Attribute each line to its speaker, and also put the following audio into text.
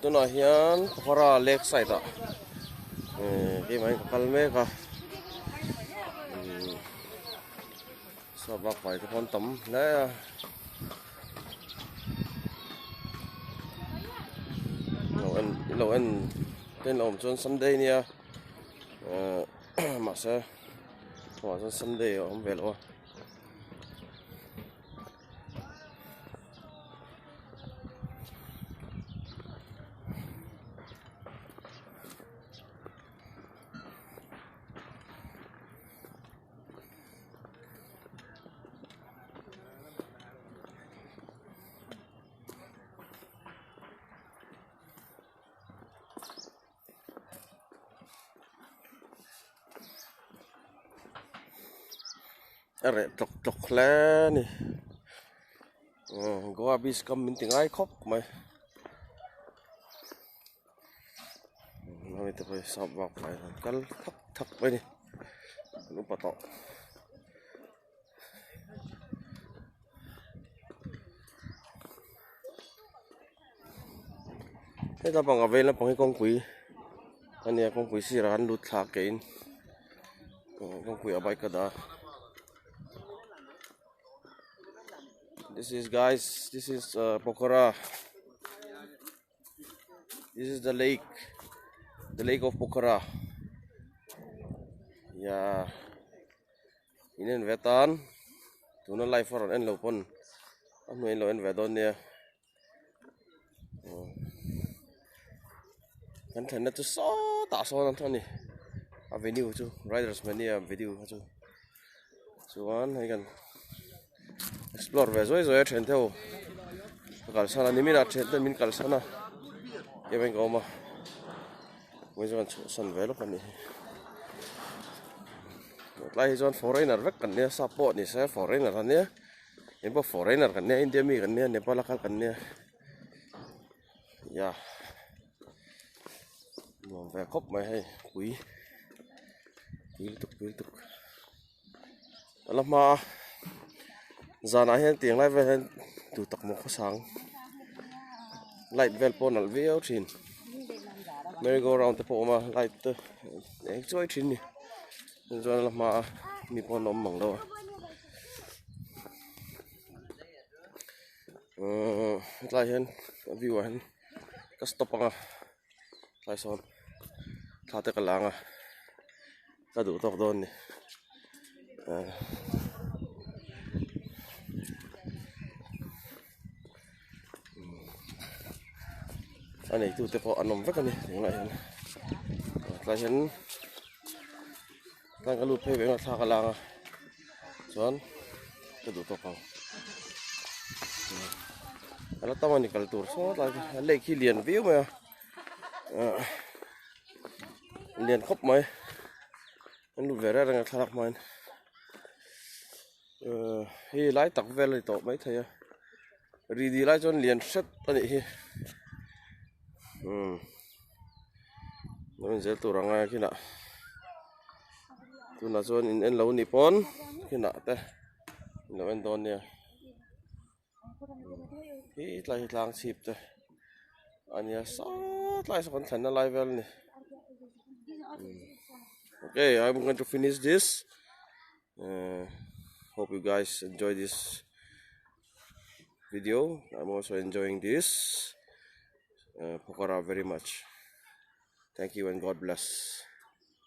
Speaker 1: Tunah hian Pokhara lake side ah keimah in ka kal mek a saw bak vai te pawh an tam hle a lo en lo en te an awm chuan sunday nia mahse chungah chuan sunday a awm ve lo a. A reh tlawk tlawk hle a ni Goa beach kam min ti ngai khawp mai hemi te pawh hi sap vak lai an kal thak thak mai a ni an upa tawh. Heta panga vei lampang hi kawngpui a nia kawngpui sirah an lut thla kein kawngpui ah bike a dah a this is guys this is ah Pokhara this is the lake the lake of Pokhara yeah. In en ve tan tuna live a rawn en lo pawn a hnuai in lo en ve dawn nia kan thlenna chu sawtah sawn a ni a venue chu riders mania venue kha chu chuan hei kan explore ve zuai zuai a then te ho ka kalsan a nimin ah thian ten min kalsan a keimah in ka awm a vawiin chu kan chhuahsan ve lawk a nih hi. Tlai hi chuan foreigner vek kan nia sap pawh ni se foreigner an nia eng pawh foreigner kan nia India mi kan nia Nepal a kal kan nia ya nuam ve khawp mai hei pui pui lutuk pui lutuk a la hma a zanah hian tiang lai vel hian duh tak maw khawsang light vel pawh a nalh viau thin merry go round te pawh a awm a light te eng chuai thin a ni. Chuan a la hma a mi pawh an awm mang lo a uhh hetlai hian a view ah hian ka stop ang a tlai sawn thla te ka la ang a ka duh tawk dawn a ni ahh. A neitu te pawh an awm vek a ni tunah hian tlai hian tlang ka lut phei ve ang a thla ka lang a chuan ka duh tawk ang a la tam a ni kal tur saw tlai a lake hi lian viau mai a ah lian khawp mai an lut ve reng reng a thlalak hmain. Ehh hei lai tak vel a ni tawh maithei a rih dih lai chuan lian hret a nih hi umm lo inzel tur ang a kinah tunah chuan in en lo nih pawn kinah te in lo en dawn nia hi tlai hi tlang chhip te a nia sawt lai saw kan thlenna lai vel a ni okay I'm going to finish this. Uh, hope you guys enjoy this video. I'm also enjoying this uh, Pokhara very much. Thank you and God bless.